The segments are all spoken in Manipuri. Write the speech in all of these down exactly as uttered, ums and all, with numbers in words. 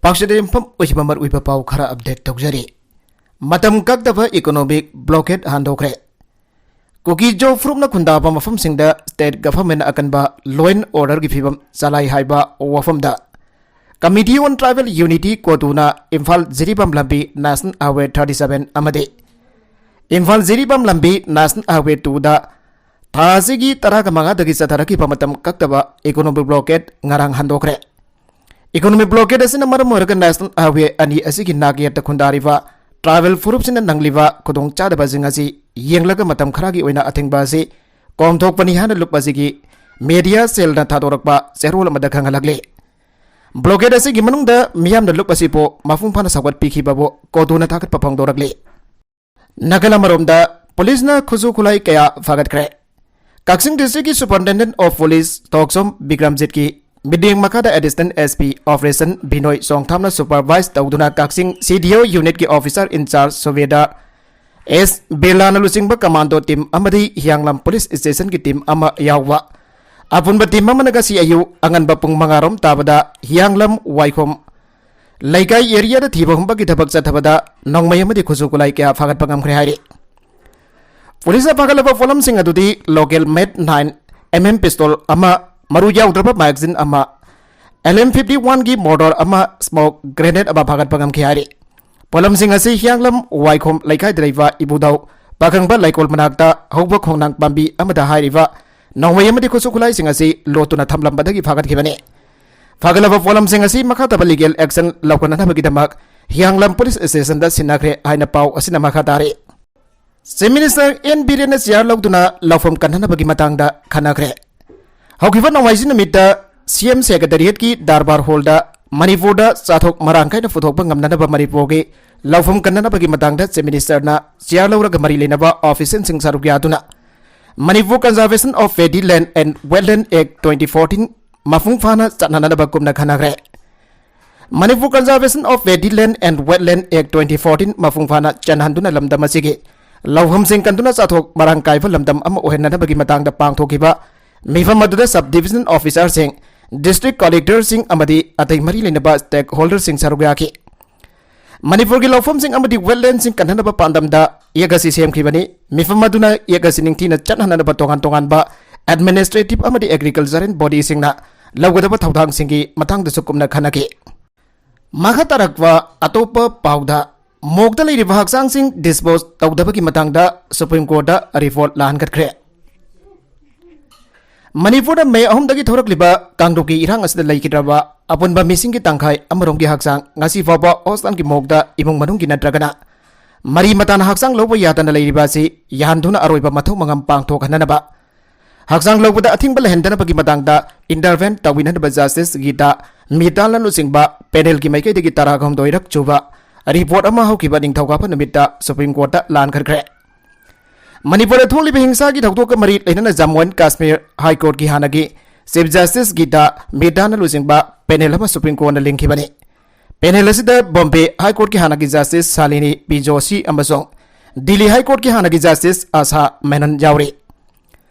ꯑꯁꯤꯗ ꯌꯨꯝꯐꯝ ꯑꯣꯏꯈꯤꯕ ꯃꯔꯨꯑꯣꯏꯕ ꯄꯥꯎ ꯈꯔ ꯑꯞꯗꯦꯠ ꯇꯧꯖꯔꯤ꯫ ꯃꯇꯝ ꯀꯛꯇꯕ ꯏꯀꯣꯅꯣꯃꯤꯛ ꯕ꯭ꯂꯣꯀꯦꯠ ꯍꯟꯗꯣꯛꯈ꯭ꯔꯦ꯫ ꯀꯨꯀꯤ-ꯖꯣ ꯐꯨꯔꯨꯞꯅ ꯈꯨꯟꯗꯥꯕ ꯃꯐꯝꯁꯤꯡꯗ ꯁ꯭ꯇꯦꯠ ꯒꯚꯔꯟꯃꯦꯟꯠꯅ ꯑꯀꯟꯕ law and order-ꯒꯤ ꯐꯤꯕꯝ ꯆꯂꯥꯏ ꯍꯥꯏꯕ ꯋꯥꯐꯝꯗ Committee on Tribal Unity, ꯀꯣꯇꯨꯅ Imphal Jiribam ꯂꯝꯕꯤ National Highway thirty seven ꯑꯃꯗꯤ ꯏꯝꯐꯥꯜ ꯖꯤꯔꯤꯕꯥꯝ ꯂꯝꯕꯤ National Highway two-ꯗ ꯊꯥ ꯑꯁꯤꯒꯤ ꯇꯔꯥꯃꯉꯥꯗꯒꯤ ꯆꯠꯊꯔꯛꯈꯤꯕ ꯃꯇꯝ ꯀꯛꯇꯕ ꯏꯀꯣꯅꯣꯃꯤꯛ ꯕ꯭ꯂꯣꯀꯦꯠ ꯉꯔꯥꯡ ꯍꯟꯗꯣꯛꯈ꯭ꯔꯦ꯫ ꯏꯀꯣꯅꯣꯃꯤꯛ ꯕ꯭ꯂꯣꯀꯦꯠ ꯑꯁꯤꯅ ꯃꯔꯝ ꯑꯣꯏꯔꯒ National Highway ꯑꯅꯤ ꯑꯁꯤꯒꯤ ꯅꯥꯛꯌꯦꯠꯇ ꯈꯨꯟꯗꯥꯔꯤꯕ tribal ꯐꯨꯔꯨꯞꯁꯤꯡꯅ ꯅꯪꯂꯤꯕ ꯈꯨꯗꯣꯡꯆꯥꯗꯕꯁꯤꯡ ꯑꯁꯤ ꯌꯦꯡꯂꯒ ꯃꯇꯝ ꯈꯔꯒꯤ ꯑꯣꯏꯅ ꯑꯊꯤꯡꯕ ꯑꯁꯤ ꯀꯣꯝꯊꯣꯛꯄꯅꯤ ꯍꯥꯏꯅ ꯂꯨꯞ ꯑꯁꯤꯒꯤ media cell-ꯅ ꯊꯥꯗꯣꯔꯛꯄ ꯆꯦꯔꯣꯜ ꯑꯃꯗ ꯈꯪꯍꯜꯂꯛꯂꯤ꯫ ꯕ꯭ꯂꯣꯀꯦꯠ ꯑꯁꯤꯒꯤ ꯃꯅꯨꯡꯗ ꯃꯤꯌꯥꯝꯅ ꯂꯨꯞ ꯑꯁꯤꯕꯨ ꯃꯄꯨꯡ ꯐꯥꯅ ꯁꯧꯒꯠꯄꯤꯈꯤꯕꯕꯨ ꯀꯣꯇꯨꯅ ꯊꯥꯒꯠꯄ ꯐꯣꯡꯗꯣꯔꯛꯂꯤ꯫ ꯅꯥꯀꯜ ꯑꯃꯔꯣꯝꯗ, ꯄꯨꯂꯤꯁꯅ ꯈꯨꯠꯁꯨ ꯈꯨꯠꯂꯥꯏ ꯀꯌꯥ ꯐꯥꯒꯠꯈ꯭ꯔꯦ꯫ ꯀꯛꯆꯤꯡ district-ꯀꯤ Superintendent of Police ꯊꯣꯛꯆꯣꯝ ꯕꯤꯀ꯭ꯔꯝꯖꯤꯠꯀꯤ ꯃꯤꯠꯌꯦꯡ ꯃꯈꯥꯗ Additional S P Operation ꯕꯤꯅꯣꯏ ꯆꯣꯡꯊꯥꯝꯅ supervise ꯇꯧꯗꯨꯅ ꯀꯛꯆꯤꯡ C D O unit-ꯀꯤ officer in charge ꯁꯨꯕꯦꯗꯥꯔ ꯑꯦꯁ ꯕꯤꯔꯂꯥꯅ ꯂꯨꯆꯤꯡꯕ commando team ꯑꯃꯗꯤ ꯍꯤꯌꯥꯡꯂꯝ police station-ꯒꯤ team ꯑꯃ ꯌꯥꯎꯕ ꯑꯄꯨꯟꯕ team ꯑꯃꯅ ꯉꯁꯤ ꯑꯌꯨꯛ ꯑꯉꯟꯕ ꯄꯨꯡ ꯃꯉꯥ ꯔꯣꯝ ꯇꯥꯕꯗ ꯍꯤꯌꯥꯡꯂꯝ ꯋꯥꯏꯈꯣꯝ ꯂꯩꯀꯥꯏ area-ꯗ ꯊꯤꯕ ꯍꯨꯝꯕꯒꯤ ꯊꯕꯛ ꯆꯠꯊꯕꯗ ꯅꯣꯡꯃꯩ ꯑꯃꯗꯤ ꯈꯨꯠꯁꯨ ꯈꯨꯠꯂꯥꯏ ꯀꯌꯥ ꯐꯥꯒꯠꯄ ꯉꯝꯈ꯭ꯔꯦ ꯍꯥꯏꯔꯤ꯫ ꯄꯨꯂꯤꯁꯅ ꯐꯥꯒꯠꯂꯕ ꯄꯣꯠꯂꯝꯁꯤꯡ ꯑꯗꯨꯗꯤ local made nine M M pistol ꯑꯃ, ꯃꯔꯨ ꯌꯥꯎꯗ꯭ꯔꯕ magazine ꯑꯃ, L M fifty one-ꯒꯤ mortar ꯑꯃ, smoke grenade ꯑꯃ ꯐꯥꯒꯠꯄ ꯉꯝꯈꯤ ꯍꯥꯏꯔꯤ꯫ ꯄꯣꯠꯂꯝꯁꯤꯡ ꯑꯁꯤ ꯍꯤꯌꯥꯡꯂꯝ ꯋꯥꯏꯈꯣꯝ ꯂꯩꯀꯥꯏꯗ ꯂꯩꯕ ꯏꯕꯨꯙꯧ ꯄꯥꯈꯪꯕ ꯂꯩꯀꯣꯜ ꯃꯅꯥꯛꯇ ꯍꯧꯕ ꯈꯣꯡꯅꯥꯡ ꯄꯥꯝꯕꯤ ꯑꯃꯗ ꯍꯥꯏꯔꯤꯕ ꯅꯣꯡꯃꯩ ꯑꯃꯗꯤ ꯈꯨꯠꯁꯨ ꯈꯨꯠꯂꯥꯏꯁꯤꯡ ꯑꯁꯤ ꯂꯣꯠꯇꯨꯅ ꯊꯝꯂꯝꯕꯗꯒꯤ ꯐꯥꯒꯠꯈꯤꯕꯅꯤ꯫ ꯐꯥꯒꯠꯂꯕ ꯄꯣꯠꯂꯝꯁꯤꯡ ꯑꯁꯤ ꯃꯈꯥ ꯇꯥꯕ legal action ꯂꯧꯈꯠꯅꯅꯕꯒꯤꯗꯃꯛ ꯍꯤꯌꯥꯡꯂꯝ police station-ꯗ ꯁꯤꯟꯅꯈ꯭ꯔꯦ ꯍꯥꯏꯅ ꯄꯥꯎ ꯑꯁꯤꯅ ꯃꯈꯥ ꯇꯥꯔꯤ꯫ Chief Minister N ꯕꯤꯔꯦꯟꯅ chair ꯂꯧꯗꯨꯅ ꯂꯧꯐꯝ ꯀꯟꯅꯅꯕꯒꯤ ꯃꯇꯥꯡꯗ ꯈꯟꯅꯈ꯭ꯔꯦ꯫ ꯍꯧꯈꯤꯕ ꯅꯣꯡꯃꯥꯏꯖꯤꯡ ꯅꯨꯃꯤꯠꯇ C M Secretariat-ꯀꯤ Darbar Hall-ꯗ ꯃꯅꯤꯄꯨꯔꯗ ꯆꯥꯊꯣꯛ ꯃꯔꯥꯡ ꯀꯥꯏꯅ ꯄꯨꯊꯣꯛꯄ ꯉꯝꯅꯅꯕ ꯃꯅꯤꯄꯨꯔꯒꯤ ꯂꯧꯐꯝ ꯀꯟꯅꯅꯕꯒꯤ ꯃꯇꯥꯡꯗ Chief Minister-ꯅ chair ꯂꯧꯔꯒ ꯃꯔꯤ ꯂꯩꯅꯕ official-ꯁꯤꯡ ꯁꯔꯨꯛ ꯌꯥꯗꯨꯅ Manipur Conservation of Paddy Land and Wetland Act twenty fourteen ꯃꯄꯨꯡ ꯐꯥꯅ ꯆꯠꯅꯅꯕ ꯀꯨꯞꯅ ꯈꯟꯅꯈ꯭ꯔꯦ꯫ Manipur Conservation of Paddy Land and Wetland Act twenty fourteen ꯃꯄꯨꯡ ꯐꯥꯅ ꯆꯠꯅꯍꯟꯗꯨꯅ ꯂꯝꯗꯝ ꯑꯁꯤꯒꯤ ꯂꯧꯐꯝꯁꯤꯡ ꯀꯟꯗꯨꯅ ꯆꯥꯊꯣꯛ ꯃꯔꯥꯡ ꯀꯥꯏꯕ ꯂꯝꯗꯝ ꯑꯃ ꯑꯣꯏꯍꯟꯅꯅꯕꯒꯤ ꯃꯇꯥꯡꯗ ꯄꯥꯡꯊꯣꯛꯈꯤꯕ ꯃꯤꯐꯝ ꯑꯗꯨꯗ sub division officer-ꯁꯤꯡ, district collectorꯁꯤꯡ ꯑꯃꯗꯤ ꯑꯇꯩ ꯃꯔꯤ ꯂꯩꯅꯕ stakeholderꯁꯤꯡ ꯁꯔꯨꯛ ꯌꯥꯈꯤ꯫ ꯃꯅꯤꯄꯨꯔꯒꯤ ꯂꯧꯐꯝꯁꯤꯡ ꯑꯃꯗꯤ wetlandꯁꯤꯡ ꯀꯟꯅꯅꯕ ꯄꯥꯟꯗꯝꯗ act ꯑꯁꯤ ꯁꯦꯝꯈꯤꯕꯅꯤ꯫ ꯃꯤꯐꯝ ꯑꯗꯨꯅ act ꯑꯁꯤ ꯅꯤꯡꯊꯤꯅ ꯆꯠꯅꯅꯕ ꯇꯣꯉꯥꯟ ꯇꯣꯉꯥꯟꯕ administrative ꯑꯃꯗꯤ agricultural bodyꯁꯤꯡꯅ ꯂꯧꯒꯗꯕ ꯊꯧꯗꯥꯡꯁꯤꯡꯒꯤ ꯃꯇꯥꯡꯗꯁꯨ ꯀꯨꯞꯅ ꯈꯟꯅꯈꯤ꯫ ꯃꯈꯥ ꯇꯥꯔꯛꯄ ꯑꯇꯣꯞꯄ ꯄꯥꯎꯗ, ꯃꯣꯛꯇ ꯂꯩꯔꯤꯕ ꯍꯛꯆꯥꯡꯁꯤꯡ dispose ꯇꯧꯗꯕꯒꯤ ꯃꯇꯥꯡꯗ Supreme Courtꯇ report ꯂꯥꯟꯈꯠꯈ꯭ꯔꯦ꯫ ꯃꯅꯤꯄꯨꯔꯗ ꯃꯦ ꯑꯍꯨꯝꯗꯒꯤ ꯊꯣꯔꯛꯂꯤꯕ ꯀꯥꯡꯂꯨꯞꯀꯤ ꯏꯔꯥꯡ ꯑꯁꯤꯗ ꯂꯩꯈꯤꯗ꯭ꯔꯕ ꯑꯄꯨꯟꯕ ꯃꯤꯁꯤꯡꯒꯤ ꯇꯪꯈꯥꯏ ꯑꯃꯔꯣꯝꯒꯤ ꯍꯛꯆꯥꯡ ꯉꯁꯤ ꯐꯥꯎꯕ ꯍꯣꯁꯇꯥꯟꯒꯤ ꯃꯣꯛꯇ ꯏꯃꯨꯡ ꯃꯅꯨꯡꯒꯤ ꯅꯠꯇ꯭ꯔꯒꯅ ꯃꯔꯤ ꯃꯇꯥꯅ ꯍꯛꯆꯥꯡ ꯂꯧꯕ ꯌꯥꯗꯅ ꯂꯩꯔꯤꯕ ꯑꯁꯤ ꯌꯥꯍꯟꯗꯨꯅ ꯑꯔꯣꯏꯕ ꯃꯊꯧ ꯃꯉꯝ ꯄꯥꯡꯊꯣꯛꯍꯟꯅꯅꯕ, ꯍꯛꯆꯥꯡ ꯂꯧꯕꯗ ꯑꯊꯤꯡꯕ ꯂꯩꯍꯟꯗꯅꯕꯒꯤ ꯃꯇꯥꯡꯗ intervene ꯇꯧꯕꯤꯅꯅꯕ Justice ꯒꯤꯇꯥ ꯃꯤꯇꯥꯜꯅ ꯂꯨꯆꯤꯡꯕ panelꯒꯤ ꯃꯥꯏꯀꯩꯗꯒꯤ ꯇꯔꯥꯒ ꯍꯨꯝꯗꯣꯏꯔꯛ ꯁꯨꯕ report ꯑꯃ ꯍꯧꯈꯤꯕ ꯅꯤꯡꯊꯧꯀꯥꯕ ꯅꯨꯃꯤꯠꯇ Supreme Courtꯇ ꯂꯥꯟꯈꯠꯈ꯭ꯔꯦ꯫ ꯃꯅꯤꯄꯨꯔꯗ ꯊꯣꯛꯂꯤꯕ ꯍꯤꯡꯁꯥꯒꯤ ꯊꯧꯗꯣꯛꯀ ꯃꯔꯤ ꯂꯩꯅꯅ Jammu and Kashmir High Courtꯀꯤ ꯍꯥꯟꯅꯒꯤ Chief Justice ꯒꯤꯇꯥ ꯃꯤꯇꯥꯜꯅ ꯂꯨꯆꯤꯡꯕ panel ꯑꯃ Supreme Courtꯅ ꯂꯤꯡꯈꯤꯕꯅꯤ꯫ Panel ꯑꯁꯤꯗ Bombay High Courtꯀꯤ ꯍꯥꯟꯅꯒꯤ Justice ꯁꯥꯂꯤꯅꯤ ꯄꯤ ꯖꯣꯁꯤ ꯑꯃꯁꯨꯡ ꯗꯤꯜꯂꯤ High Courtꯀꯤ ꯍꯥꯟꯅꯒꯤ Justice ꯑꯥꯁꯥ ꯃꯦꯅꯟ ꯌꯥꯎꯔꯤ꯫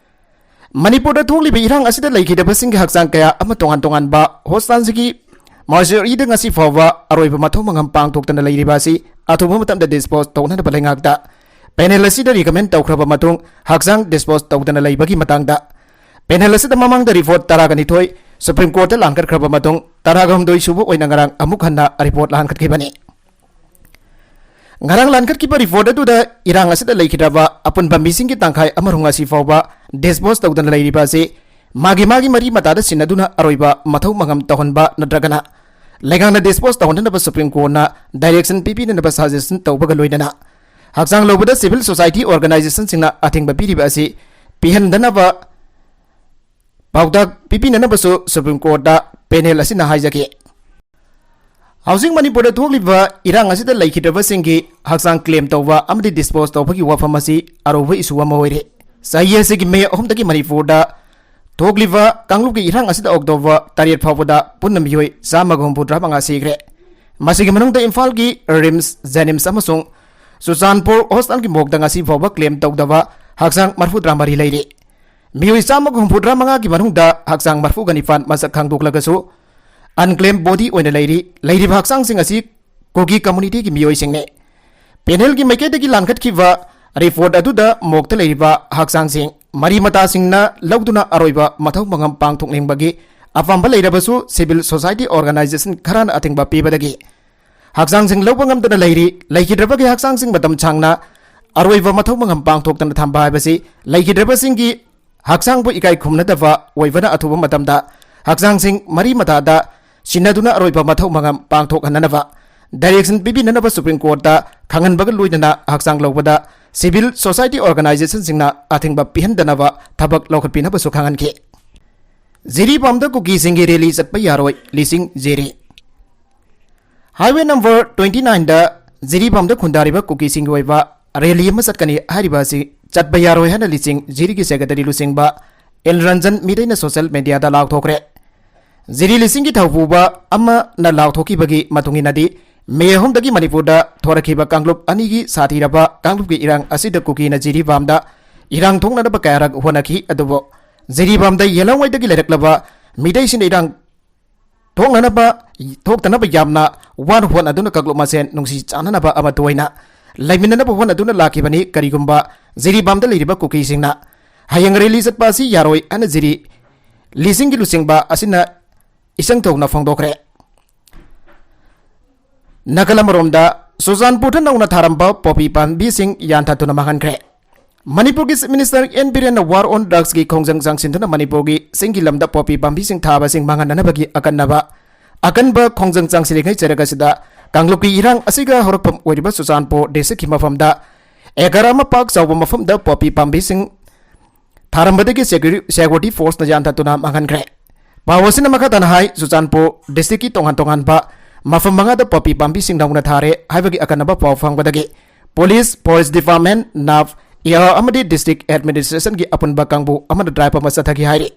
ꯃꯅꯤꯄꯨꯔꯗ ꯊꯣꯛꯂꯤꯕ ꯏꯔꯥꯡ ꯑꯁꯤꯗ ꯂꯩꯈꯤꯗꯕꯁꯤꯡꯒꯤ ꯍꯛꯆꯥꯡ ꯀꯌꯥ ꯑꯃ ꯇꯣꯉꯥꯟ ꯇꯣꯉꯥꯟꯕ ꯍꯣꯁꯇꯥꯟꯁꯤꯒꯤ mortuaryꯗ ꯉꯁꯤ ꯐꯥꯎꯕ ꯑꯔꯣꯏꯕ ꯃꯊꯧ ꯃꯉꯝ ꯄꯥꯡꯊꯣꯛꯇꯅ ꯂꯩꯔꯤꯕ ꯑꯁꯤ ꯑꯊꯨꯕ ꯃꯇꯝꯗ dispose ꯇꯧꯅꯅꯕ ꯂꯩꯉꯥꯛꯇ panel ꯑꯁꯤꯗ recommend ꯇꯧꯈ꯭ꯔꯕ ꯃꯇꯨꯡ ꯍꯛꯆꯥꯡ dispose ꯇꯧꯗꯅ ꯂꯩꯕꯒꯤ ꯃꯇꯥꯡꯗ panel ꯑꯁꯤꯗ ꯃꯃꯥꯡꯗ report ꯇꯔꯥꯒ ꯅꯤꯊꯣꯏ Supreme Courtꯇ ꯂꯥꯟꯈꯠꯈ꯭ꯔꯕ ꯃꯇꯨꯡ ꯇꯔꯥꯒ ꯍꯨꯝꯗꯣꯏ ꯁꯨꯕ ꯑꯣꯏꯅ ꯉꯔꯥꯡ ꯑꯃꯨꯛ ꯍꯟꯅ report ꯂꯥꯟꯈꯠꯈꯤꯕꯅꯤ꯫ ꯉꯔꯥꯡ ꯂꯥꯟꯈꯠꯈꯤꯕ report ꯑꯗꯨꯗ ꯏꯔꯥꯡ ꯑꯁꯤꯗ ꯂꯩꯈꯤꯗ꯭ꯔꯕ ꯑꯄꯨꯟꯕ ꯃꯤꯁꯤꯡꯒꯤ ꯇꯪꯈꯥꯏ ꯑꯃꯔꯣꯝ ꯉꯁꯤ ꯐꯥꯎꯕ dispose ꯇꯧꯗꯅ ꯂꯩꯔꯤꯕ ꯑꯁꯤ ꯃꯥꯒꯤ ꯃꯥꯒꯤ ꯃꯔꯤ ꯃꯇꯥꯗ ꯁꯤꯟꯅꯗꯨꯅ ꯑꯔꯣꯏꯕ ꯃꯊꯧ ꯃꯉꯝ ꯇꯧꯍꯟꯕ ꯅꯠꯇ꯭ꯔꯒꯅ ꯂꯩꯉꯥꯛꯅ dispose ꯇꯧꯍꯟꯅꯅꯕ Supreme Courtꯅ direction ꯄꯤꯕꯤꯅꯅꯕ suggestion ꯇꯧꯕꯒ ꯂꯣꯏꯅꯅ ꯍꯛꯆꯥꯡ ꯂꯧꯕꯗ civil society organizationꯁꯤꯡꯅ ꯑꯊꯤꯡꯕ ꯄꯤꯔꯤꯕ ꯑꯁꯤ ꯄꯤꯍꯟꯗꯅꯕ ꯄꯥꯎꯇꯥꯛ ꯄꯤꯕꯤꯅꯅꯕꯁꯨ Supreme Courtꯇ panel ꯑꯁꯤꯅ ꯍꯥꯏꯖꯈꯤ꯫ ꯍꯧꯖꯤꯛ ꯃꯅꯤꯄꯨꯔꯗ ꯊꯣꯛꯂꯤꯕ ꯏꯔꯥꯡ ꯑꯁꯤꯗ ꯂꯩꯈꯤꯗ꯭ꯔꯕꯁꯤꯡꯒꯤ ꯍꯛꯆꯥꯡ claim ꯇꯧꯕ ꯑꯃꯗꯤ dispose ꯇꯧꯕꯒꯤ ꯋꯥꯐꯝ ꯑꯁꯤ ꯑꯔꯨꯕ issue ꯑꯃ ꯑꯣꯏꯔꯦ꯫ ꯆꯍꯤ ꯑꯁꯤꯒꯤ ꯃꯦ ꯑꯍꯨꯝꯗꯒꯤ ꯃꯅꯤꯄꯨꯔꯗ ꯊꯣꯛꯂꯤꯕ ꯀꯥꯡꯂꯨꯞꯀꯤ ꯏꯔꯥꯡ ꯑꯁꯤꯗ October ꯇꯔꯦꯠ ꯐꯥꯎꯕꯗ ꯄꯨꯟꯅ ꯃꯤꯑꯣꯏ ꯆꯥꯝꯃꯒ ꯍꯨꯝꯐꯨꯇꯔꯥ ꯃꯉꯥ ꯁꯤꯈ꯭ꯔꯦ꯫ ꯃꯁꯤꯒꯤ ꯃꯅꯨꯡꯗ ꯏꯝꯐꯥꯜꯒꯤ RIMS, JNIMS ꯑꯃꯁꯨꯡ ꯆꯨꯔꯆꯥꯟꯄꯨꯔ ꯍꯣꯁꯇꯥꯟꯒꯤ ꯃꯣꯛꯇ ꯉꯁꯤ ꯐꯥꯎꯕ claim ꯇꯧꯗꯕ ꯍꯛꯆꯥꯡ ꯃꯔꯤꯐꯨꯇꯔꯥ ꯃꯔꯤ ꯂꯩꯔꯤ꯫ ꯃꯤꯑꯣꯏ ꯆꯥꯝꯃꯒ ꯍꯨꯝꯐꯨꯇꯔꯥ ꯃꯉꯥꯒꯤ ꯃꯅꯨꯡꯗ ꯍꯛꯆꯥꯡ ꯃꯔꯐꯨꯒ ꯅꯤꯄꯥꯟ ꯃꯁꯛ ꯈꯪꯗꯣꯛꯂꯒꯁꯨ, unclaimed body ꯑꯣꯏꯅ ꯂꯩꯔꯤ꯫ ꯂꯩꯔꯤꯕ ꯍꯛꯆꯥꯡꯁꯤꯡ ꯑꯁꯤ ꯀꯨꯀꯤ communityꯒꯤ ꯃꯤꯑꯣꯏꯁꯤꯡꯅꯤ꯫ Panelꯒꯤ ꯃꯥꯏꯀꯩꯗꯒꯤ ꯂꯥꯟꯈꯠꯈꯤꯕ report ꯑꯗꯨꯗ ꯃꯣꯛꯇ ꯂꯩꯔꯤꯕ ꯍꯛꯆꯥꯡꯁꯤꯡ ꯃꯔꯤ ꯃꯇꯥꯁꯤꯡꯅ ꯂꯧꯗꯨꯅ ꯑꯔꯣꯏꯕ ꯃꯊꯧ ꯃꯉꯝ ꯄꯥꯡꯊꯣꯛꯅꯤꯡꯕꯒꯤ ꯑꯄꯥꯝꯕ ꯂꯩꯔꯕꯁꯨ, civil society organization ꯈꯔꯅ ꯑꯊꯤꯡꯕ ꯄꯤꯕꯗꯒꯤ ꯍꯛꯆꯥꯡꯁꯤꯡ ꯂꯧꯕ ꯉꯝꯗꯅ ꯂꯩꯔꯤ꯫ ꯂꯩꯈꯤꯗ꯭ꯔꯕꯒꯤ ꯍꯛꯆꯥꯡꯁꯤꯡ ꯃꯇꯝ ꯁꯥꯡꯅ ꯑꯔꯣꯏꯕ ꯃꯊꯧ ꯃꯉꯝ ꯄꯥꯡꯊꯣꯛꯇꯅ ꯊꯝꯕ ꯍꯥꯏꯕꯁꯤ ꯂꯩꯈꯤꯗ꯭ꯔꯕꯁꯤꯡꯒꯤ ꯍꯛꯆꯥꯡꯕꯨ ꯏꯀꯥꯏ ꯈꯨꯝꯅꯗꯕ ꯑꯣꯏꯕꯅ, ꯑꯊꯨꯕ ꯃꯇꯝꯗ ꯍꯛꯆꯥꯡꯁꯤꯡ ꯃꯔꯤ ꯃꯇꯥꯗ ꯁꯤꯟꯅꯗꯨꯅ ꯑꯔꯣꯏꯕ ꯃꯊꯧ ꯃꯉꯝ ꯄꯥꯡꯊꯣꯛꯍꯟꯅꯅꯕ direction ꯄꯤꯕꯤꯅꯅꯕ Supreme Courtꯇ ꯈꯪꯍꯟꯕꯒ ꯂꯣꯏꯅꯅ ꯍꯛꯆꯥꯡ ꯂꯧꯕꯗ civil society organizationꯁꯤꯡꯅ ꯑꯊꯤꯡꯕ ꯄꯤꯍꯟꯗꯅꯕ ꯊꯕꯛ ꯂꯧꯈꯠꯄꯤꯅꯕꯁꯨ ꯈꯪꯍꯟꯈꯤ꯫ ꯖꯤꯔꯤꯕꯥꯝꯗ ꯀꯨꯀꯤꯁꯤꯡꯒꯤ rally ꯆꯠꯄ ꯌꯥꯔꯣꯏ, ꯂꯤꯁꯤꯡ ꯖꯤꯔꯤ꯫ Highway number twenty nineꯗ ꯖꯤꯔꯤꯕꯥꯝꯗ ꯈꯨꯟꯗꯥꯔꯤꯕ ꯀꯨꯀꯤꯁꯤꯡꯒꯤ ꯑꯣꯏꯕ rally ꯑꯃ ꯆꯠꯀꯅꯤ ꯍꯥꯏꯔꯤꯕ ꯑꯁꯤ ꯆꯠꯄ ꯌꯥꯔꯣꯏ ꯍꯥꯏꯅ ꯂꯤꯁꯤꯡ ꯖꯤꯔꯤꯒꯤ secretary ꯂꯨꯆꯤꯡꯕ ꯑꯦꯜ ꯔꯟꯖꯟ ꯃꯤꯇꯩꯅ social mediaꯗ ꯂꯥꯎꯊꯣꯛꯈ꯭ꯔꯦ꯫ ꯖꯤꯔꯤ ꯂꯤꯁꯤꯡꯒꯤ ꯊꯧꯄꯨꯕ ꯑꯃꯅ ꯂꯥꯎꯊꯣꯛꯈꯤꯕꯒꯤ ꯃꯇꯨꯡ ꯏꯟꯅꯗꯤ, ꯃꯦ ꯑꯍꯨꯝꯗꯒꯤ ꯃꯅꯤꯄꯨꯔꯗ ꯊꯣꯔꯛꯈꯤꯕ ꯀꯥꯡꯂꯨꯞ ꯑꯅꯤꯒꯤ ꯁꯥꯊꯤꯔꯕ ꯀꯥꯡꯂꯨꯞꯀꯤ ꯏꯔꯥꯡ ꯑꯁꯤꯗ ꯀꯨꯀꯤꯅ ꯖꯤꯔꯤꯕꯥꯝꯗ ꯏꯔꯥꯡ ꯊꯣꯛꯅꯅꯕ ꯀꯌꯥꯔꯛ ꯍꯣꯠꯅꯈꯤ, ꯑꯗꯨꯕꯨ ꯖꯤꯔꯤꯕꯥꯝꯗ ꯌꯦꯜꯍꯧꯉꯩꯗꯒꯤ ꯂꯩꯔꯛꯂꯕ ꯃꯤꯇꯩꯁꯤꯡꯅ ꯏꯔꯥꯡ ꯊꯣꯛꯅꯅꯕ, ꯊꯣꯛꯇꯅꯕ ꯌꯥꯝꯅ ꯋꯥꯅ ꯍꯣꯠꯅꯗꯨꯅ ꯀꯥꯡꯂꯨꯞ ꯃꯁꯦꯟ ꯅꯨꯡꯁꯤ ꯆꯥꯟꯅꯅꯕ ꯑꯃꯠꯇ ꯑꯣꯏꯅ ꯂꯩꯃꯤꯟꯅꯅꯕ ꯍꯣꯠꯅꯗꯨꯅ ꯂꯥꯛꯈꯤꯕꯅꯤ꯫ ꯀꯔꯤꯒꯨꯝꯕ ꯖꯤꯔꯤꯕꯥꯝꯗ ꯂꯩꯔꯤꯕ ꯀꯨꯀꯤꯁꯤꯡꯅ ꯍꯌꯦꯡ rally ꯆꯠꯄ ꯑꯁꯤ ꯌꯥꯔꯣꯏ ꯍꯥꯏꯅ ꯖꯤꯔꯤ ꯂꯤꯁꯤꯡꯒꯤ ꯂꯨꯆꯤꯡꯕ ꯑꯁꯤꯅ ꯏꯆꯪ ꯊꯧꯅ ꯐꯣꯡꯗꯣꯛꯈ꯭ꯔꯦ꯫ ꯅꯥꯀꯜ ꯑꯃꯔꯣꯝꯗ, ꯆꯨꯔꯆꯥꯟꯄꯨꯔꯗ ꯅꯧꯅ ꯊꯥꯔꯝꯕ ꯄꯣꯄꯤ ꯄꯥꯝꯕꯤꯁꯤꯡ ꯌꯥꯟꯊꯠꯇꯨꯅ ꯃꯥꯡꯍꯟꯈ꯭ꯔꯦ꯫ ꯃꯅꯤꯄꯨꯔꯒꯤ Chief Minister ꯑꯦꯟ ꯕꯤꯔꯦꯟꯅ war on drugsꯀꯤ ꯈꯣꯡꯖꯪ ꯆꯪꯁꯤꯟꯗꯨꯅ ꯃꯅꯤꯄꯨꯔꯒꯤ ꯆꯤꯡꯒꯤ ꯂꯝꯗ ꯄꯣꯄꯤ ꯄꯥꯝꯕꯤꯁꯤꯡ ꯊꯥꯕꯁꯤꯡ ꯃꯥꯡꯍꯟꯅꯅꯕꯒꯤ ꯑꯀꯟꯅꯕ, ꯑꯀꯟꯕ ꯈꯣꯡꯖꯪ ꯆꯪꯁꯤꯜꯂꯤꯉꯩ ꯆꯩꯔꯛ ꯑꯁꯤꯗ ꯀꯥꯡꯂꯨꯞꯀꯤ ꯏꯔꯥꯡ ꯑꯁꯤꯒ ꯍꯧꯔꯛꯐꯝ ꯑꯣꯏꯔꯤꯕ ꯆꯨꯔꯆꯥꯟꯄꯨꯔ districtꯀꯤ ꯃꯐꯝꯗ acre ꯑꯃ ꯄꯥꯛ ꯆꯥꯎꯕ ꯃꯐꯝꯗ ꯄꯣꯄꯤ ꯄꯥꯝꯕꯤꯁꯤꯡ ꯊꯥꯔꯝꯕꯗꯒꯤ security, security forceꯅ ꯌꯥꯟꯊꯠꯇꯨꯅ ꯃꯥꯡꯍꯟꯈ꯭ꯔꯦ꯫ ꯄꯥꯎ ꯑꯁꯤꯅ ꯃꯈꯥ ꯇꯥꯅ ꯍꯥꯏ, ꯆꯨꯔꯆꯥꯟꯄꯨꯔ districtꯀꯤ ꯇꯣꯉꯥꯟ ꯇꯣꯉꯥꯟꯕ ꯃꯐꯝ ꯃꯉꯥꯗ ꯄꯣꯄꯤ ꯄꯥꯝꯕꯤꯁꯤꯡ ꯅꯧꯅ ꯊꯥꯔꯦ ꯍꯥꯏꯕꯒꯤ ꯑꯀꯟꯅꯕ ꯄꯥꯎ ꯐꯪꯕꯗꯒꯤ police, forest department, NAF, AR ꯑꯃꯗꯤ district administrationꯒꯤ ꯑꯄꯨꯟꯕ ꯀꯥꯡꯕꯨ ꯑꯃꯅ drive ꯑꯃ ꯆꯠꯊꯈꯤ ꯍꯥꯏꯔꯤ꯫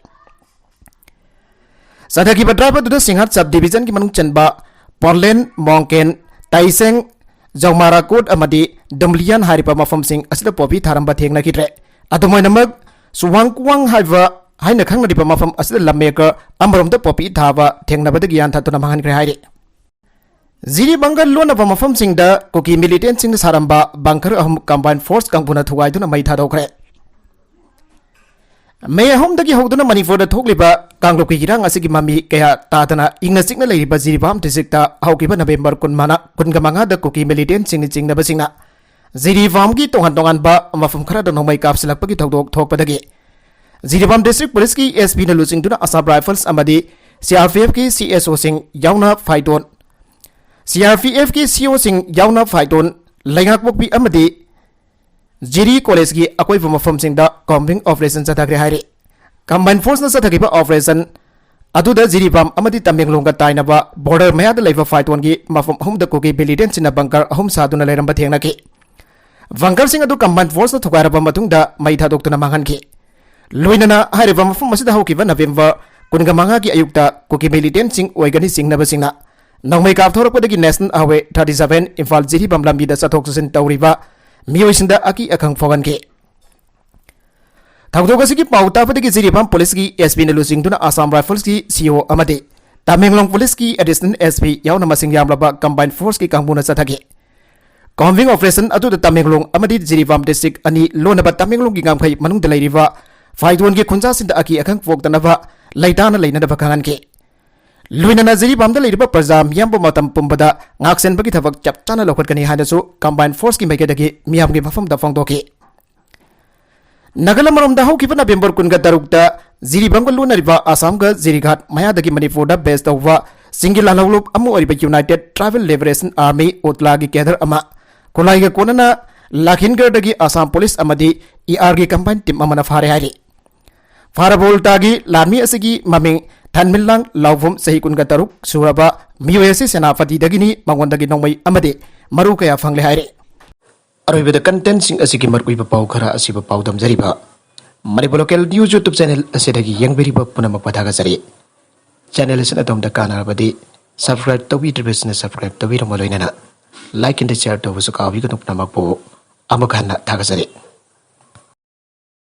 ꯆꯠꯊꯈꯤꯕ drive ꯑꯗꯨꯗ ꯁꯤꯡꯍꯥꯠ sub divisionꯒꯤ ꯃꯅꯨꯡ ꯆꯟꯕ ꯄꯣꯟꯂꯦꯟ, ꯃꯣꯡꯀꯦꯟ, ꯇꯥꯏꯁꯦꯡ, ꯖꯧꯃꯥꯔꯥꯀꯣꯠ ꯑꯃꯗꯤ ꯗꯨꯝꯂꯤꯌꯥꯟ ꯍꯥꯏꯔꯤꯕ ꯃꯐꯝꯁꯤꯡ ꯑꯁꯤꯗ ꯄꯣꯄꯤ ꯊꯥꯔꯝꯕ ꯊꯦꯡꯅꯈꯤꯗ꯭ꯔꯦ꯫ ꯑꯗꯨꯝ ꯑꯣꯏꯅꯃꯛ, ꯁꯨꯋꯥꯡ ꯀꯨꯋꯥꯡ ꯍꯥꯏꯕ ꯍꯥꯏꯅ ꯈꯪꯅꯔꯤꯕ ꯃꯐꯝ ꯑꯁꯤꯗ ꯂꯝꯃꯦꯀꯔ ꯑꯃꯔꯣꯝꯗ ꯄꯣꯄꯤ ꯊꯥꯕ ꯊꯦꯡꯅꯕꯗꯒꯤ ꯌꯥꯟꯊꯠꯇꯨꯅ ꯃꯥꯡꯍꯟꯈ꯭ꯔꯦ ꯍꯥꯏꯔꯤ꯫ ꯖꯤꯔꯤꯕꯥꯝꯒ ꯂꯣꯟꯅꯕ ꯃꯐꯝꯁꯤꯡꯗ ꯀꯨꯀꯤ ꯃꯤꯂꯤꯇꯦꯟꯁꯤꯡꯅ ꯁꯥꯔꯝꯕ ꯕꯪꯀꯔ ꯑꯍꯨꯝ ꯀꯝꯕꯥꯏꯟ ꯐꯣꯔꯁ ꯀꯥꯡꯕꯨꯅ ꯊꯨꯒꯥꯏꯗꯨꯅ ꯃꯩ ꯊꯥꯗꯣꯛꯈ꯭ꯔꯦ꯫ ꯃꯦ ꯑꯍꯨꯝꯗꯒꯤ ꯍꯧꯗꯨꯅ ꯃꯅꯤꯄꯨꯔꯗ ꯊꯣꯛꯂꯤꯕ ꯀꯥꯡꯂꯨꯞꯀꯤ ꯏꯔꯥꯡ ꯑꯁꯤꯒꯤ ꯃꯃꯤ ꯀꯌꯥ ꯇꯥꯗꯅ ꯏꯪꯅ ꯆꯤꯛꯅ ꯂꯩꯔꯤꯕ ꯖꯤꯔꯤꯕꯥꯝ ꯗꯤꯁꯇ꯭ꯔꯤꯛꯇ ꯍꯧꯈꯤꯕ ꯅꯕꯦꯝꯕꯔ ꯀꯨꯟꯃꯉꯥ, ꯀꯨꯟꯒ ꯃꯉꯥꯗ ꯀꯨꯀꯤ ꯃꯤꯂꯤꯇꯦꯟꯁꯤꯡꯅ ꯆꯤꯡꯅꯕꯁꯤꯡꯅ ꯖꯤꯔꯤꯕꯥꯝꯒꯤ ꯇꯣꯉꯥꯟ ꯇꯣꯉꯥꯟꯕ ꯃꯐꯝ ꯈꯔꯗ ꯅꯣꯡꯃꯩ ꯀꯥꯞꯁꯤꯜꯂꯛꯄꯒꯤ ꯊꯧꯗꯣꯛ ꯊꯣꯛꯄꯗꯒꯤ ꯖꯤꯔꯤꯕꯥꯝ ꯗꯤꯁꯇ꯭ꯔꯤꯛ ꯄꯨꯂꯤꯁꯀꯤ ꯑꯦꯁ ꯄꯤꯅ ꯂꯨꯆꯤꯡꯗꯨꯅ ꯑꯁꯥꯝ ꯔꯥꯏꯐꯜꯁ ꯑꯃꯗꯤ C R P ꯑꯦꯐꯀꯤ C S ꯑꯣꯁꯤꯡ ꯌꯥꯎꯅ ꯐꯥꯏꯇꯣꯟ, ꯁꯤ ꯑꯥꯔ ꯄꯤ ꯑꯦꯐꯀꯤ ꯁꯤ ꯑꯣꯁꯤꯡ ꯌꯥꯎꯅ ꯐꯥꯏꯇꯣꯟ, ꯂꯩꯉꯥꯛꯄꯣꯛꯄꯤ ꯑꯃꯗꯤ ꯖꯤꯔꯤ ꯀꯣꯂꯦꯖꯀꯤ ꯑꯀꯣꯏꯕ ꯃꯐꯝꯁꯤꯡꯗ ꯀꯣꯝꯕꯤꯡ ꯑꯣꯄꯔꯦꯁꯟ ꯆꯠꯊꯈ꯭ꯔꯦ ꯍꯥꯏꯔꯤ꯫ ꯀꯝꯕꯥꯏꯟ ꯐꯣꯔꯁꯅ ꯆꯠꯊꯈꯤꯕ ꯑꯣꯄꯔꯦꯁꯟ ꯑꯗꯨꯗ ꯖꯤꯔꯤꯕꯥꯝ ꯑꯃꯗꯤ ꯇꯃꯦꯡꯂꯣꯡꯒ ꯇꯥꯏꯅꯕ ꯕꯣꯔꯗꯔ ꯃꯌꯥꯗ ꯂꯩꯕ ꯐꯥꯏꯇꯣꯟꯒꯤ ꯃꯐꯝ ꯑꯍꯨꯝꯗ ꯀꯨꯀꯤ ꯃꯤꯂꯤꯇꯦꯟꯁꯤꯡꯅ ꯕꯪꯀꯔ ꯑꯍꯨꯝ ꯁꯥꯗꯨꯅ ꯂꯩꯔꯝꯕ ꯊꯦꯡꯅꯈꯤ꯫ ꯕꯪꯀꯔꯁꯤꯡ ꯑꯗꯨ ꯀꯝꯕꯥꯏꯟ ꯐꯣꯔꯁꯅ ꯊꯨꯒꯥꯏꯔꯕ ꯃꯇꯨꯡꯗ ꯃꯩ ꯊꯥꯗꯣꯛꯇꯨꯅ ꯃꯥꯡꯍꯟꯈꯤ꯫ ꯂꯣꯏꯅꯅ ꯍꯥꯏꯔꯤꯕ ꯃꯐꯝ ꯑꯁꯤꯗ ꯍꯧꯈꯤꯕ ꯅꯕꯦꯝꯕꯔ ꯀꯨꯟꯒ ꯃꯉꯥꯒꯤ ꯑꯌꯨꯛꯇ ꯀꯨꯀꯤ ꯃꯤꯂꯤꯇꯦꯟꯁꯤꯡ ꯑꯣꯏꯒꯅꯤ ꯆꯤꯡꯅꯕꯁꯤꯡꯅ ꯅꯣꯡꯃꯩ ꯀꯥꯞꯊꯣꯔꯛꯄꯗꯒꯤ national highway thirty seven Imphal Jiribam ꯂꯝꯕꯤꯗ ꯆꯠꯊꯣꯛ ꯆꯠꯁꯤꯟ ꯇꯧꯔꯤꯕ ꯃꯤꯑꯣꯏꯁꯤꯡꯗ ꯑꯀꯤ ꯑꯈꯪ ꯐꯥꯎꯍꯟꯈꯤ꯫ ꯊꯧꯗꯣꯛ ꯑꯁꯤꯒꯤ ꯄꯥꯎ ꯇꯥꯕꯗꯒꯤ ꯖꯤꯔꯤꯕꯥꯝ ꯄꯨꯂꯤꯁꯀꯤ ꯑꯦꯁ ꯄꯤꯅ ꯂꯨꯆꯤꯡꯗꯨꯅ ꯑꯁꯥꯝ ꯔꯥꯏꯐꯜꯁꯀꯤ ꯁꯤ ꯑꯣ ꯑꯃꯗꯤ ꯇꯃꯦꯡꯂꯣꯡ ꯄꯨꯂꯤꯁꯀꯤ ꯑꯦꯗꯤꯁꯅꯦꯜ ꯑꯦꯁ ꯄꯤ ꯌꯥꯎꯅ ꯃꯁꯤꯡ ꯌꯥꯝꯂꯕ ꯀꯝꯕꯥꯏꯟ ꯐꯣꯔꯁꯀꯤ ꯀꯥꯡꯕꯨꯅ ꯆꯠꯊꯈꯤ꯫ ꯀꯣꯝꯕꯤꯡ ꯑꯣꯄꯔꯦꯁꯟ ꯑꯗꯨꯗ ꯇꯃꯦꯡꯂꯣꯡ ꯑꯃꯗꯤ ꯖꯤꯔꯤꯕꯥꯝ ꯗꯤꯁꯇ꯭ꯔꯤꯛ ꯑꯅꯤ ꯂꯣꯟꯅꯕ ꯇꯃꯦꯡꯂꯣꯡꯒꯤ ꯉꯝꯈꯩ ꯃꯅꯨꯡꯗ ꯂꯩꯔꯤꯕ ꯐꯥꯏꯗꯣꯟꯒꯤ ꯈꯨꯟꯖꯥꯁꯤꯡꯗ ꯑꯀꯤ ꯑꯈꯪ ꯄꯣꯛꯇꯅꯕ ꯂꯩꯇꯥꯅ ꯂꯩꯅꯅꯕ ꯈꯪꯍꯟꯈꯤ꯫ ꯂꯣꯏꯅꯅ ꯖꯤꯔꯤꯕꯥꯝꯗ ꯂꯩꯔꯤꯕ ꯄ꯭ꯔꯖꯥ ꯃꯤꯌꯥꯝꯕꯨ ꯃꯇꯝ ꯄꯨꯝꯕꯗ ꯉꯥꯛꯁꯦꯟꯕꯒꯤ ꯊꯕꯛ ꯆꯞ ꯆꯥꯅ ꯂꯧꯈꯠꯀꯅꯤ ꯍꯥꯏꯅꯁꯨ ꯀꯝꯕꯥꯏꯟ ꯐꯣꯔꯁꯀꯤ ꯃꯥꯏꯀꯩꯗꯒꯤ ꯃꯤꯌꯥꯝꯒꯤ ꯃꯐꯝꯗ ꯐꯣꯡꯗꯣꯛꯈꯤ꯫ ꯅꯥꯒꯥꯂꯦꯟ ꯃꯔꯣꯝꯗ ꯍꯧꯈꯤꯕ ꯅꯕꯦꯝꯕꯔ ꯀꯨꯟꯒ ꯇꯔꯨꯛꯇ ꯖꯤꯔꯤꯕꯥꯝꯒ ꯂꯣꯟꯅꯔꯤꯕ ꯑꯁꯥꯝꯒ ꯖꯤꯔꯤꯘꯥꯠ ꯃꯌꯥꯗꯒꯤ ꯃꯅꯤꯄꯨꯔꯗ ꯕꯦꯁ ꯇꯧꯕ ꯆꯤꯡꯒꯤ ꯂꯥꯜꯍꯧꯂꯨꯞ ꯑꯃ ꯑꯣꯏꯔꯤꯕ ꯌꯨꯅꯥꯏꯇꯦꯗ ꯇ꯭ꯔꯥꯏꯕꯦꯜ ꯂꯤꯕꯔꯦꯁꯟ ꯑꯥꯔꯃꯤ, ꯎꯠꯂꯥꯒꯤ ꯀꯦꯗꯔ ꯑꯃ ꯈꯨꯠꯂꯥꯏꯒ ꯀꯣꯟꯅꯅ ꯂꯥꯈꯤꯟꯒꯔꯗꯒꯤ ꯑꯁꯥꯝ ꯄꯨꯂꯤꯁ ꯑꯃꯗꯤ ꯏ ꯑꯥꯔꯒꯤ ꯀꯝꯕꯥꯏꯟ ꯇꯤꯝ ꯑꯃꯅ ꯐꯥꯔꯦ ꯍꯥꯏꯔꯤ꯫ ꯐꯥꯔꯕ ꯎꯜꯇꯥꯒꯤ ꯂꯥꯟꯃꯤ ꯑꯁꯤꯒꯤ ꯃꯃꯤꯡ ꯊꯟꯃꯤꯟꯂꯥꯡ ꯂꯥꯎꯐꯝ, ꯆꯍꯤ ꯀꯨꯟꯒ ꯇꯔꯨꯛ ꯁꯨꯔꯕ ꯃꯤꯑꯣꯏ ꯑꯁꯤ ꯁꯦꯅꯥꯄꯇꯤꯗꯒꯤꯅꯤ, ꯃꯉꯣꯟꯗꯒꯤ ꯅꯣꯡꯃꯩ ꯑꯃꯗꯤ ꯃꯔꯨ ꯀꯌꯥ ꯐꯪꯂꯦ ꯍꯥꯏꯔꯤ꯫ ꯑꯔꯣꯏꯕꯗ ꯀꯟꯇꯦꯟꯁꯤꯡ ꯑꯁꯤꯒꯤ ꯃꯔꯨꯑꯣꯏꯕ ꯄꯥꯎ ꯈꯔ ꯑꯁꯤꯕꯨ ꯄꯥꯎꯗꯝꯖꯔꯤꯕ Manipur local news YouTube channel ꯑꯁꯤꯗꯒꯤ ꯌꯦꯡꯕꯤꯔꯤꯕ ꯄꯨꯝꯅꯃꯛꯄꯨ ꯊꯥꯒꯠꯆꯔꯤ꯫ ꯆꯦꯅꯦꯜ ꯑꯁꯤꯅ ꯑꯗꯣꯝꯗ ꯀꯥꯟꯅꯔꯕꯗꯤ ꯁꯕꯁꯀ꯭ꯔꯥꯏꯕ ꯇꯧꯕꯤꯗ꯭ꯔꯤꯕꯁꯤꯡꯅ ꯁꯕꯁꯀ꯭ꯔꯥꯏꯕ ꯇꯧꯕꯤꯔꯝꯕ ꯂꯣꯏꯅꯅ ꯂꯥꯏꯛ ꯑꯃꯗꯤ ꯁꯤꯌꯥꯔ ꯇꯧꯕꯁꯨ ꯀꯥꯎꯕꯤꯒꯅꯨ꯫ ꯄꯨꯝꯅꯃꯛꯄꯨ ꯑꯃꯨꯛ ꯍꯟꯅ ꯊꯥꯒꯠꯆꯔꯤ꯫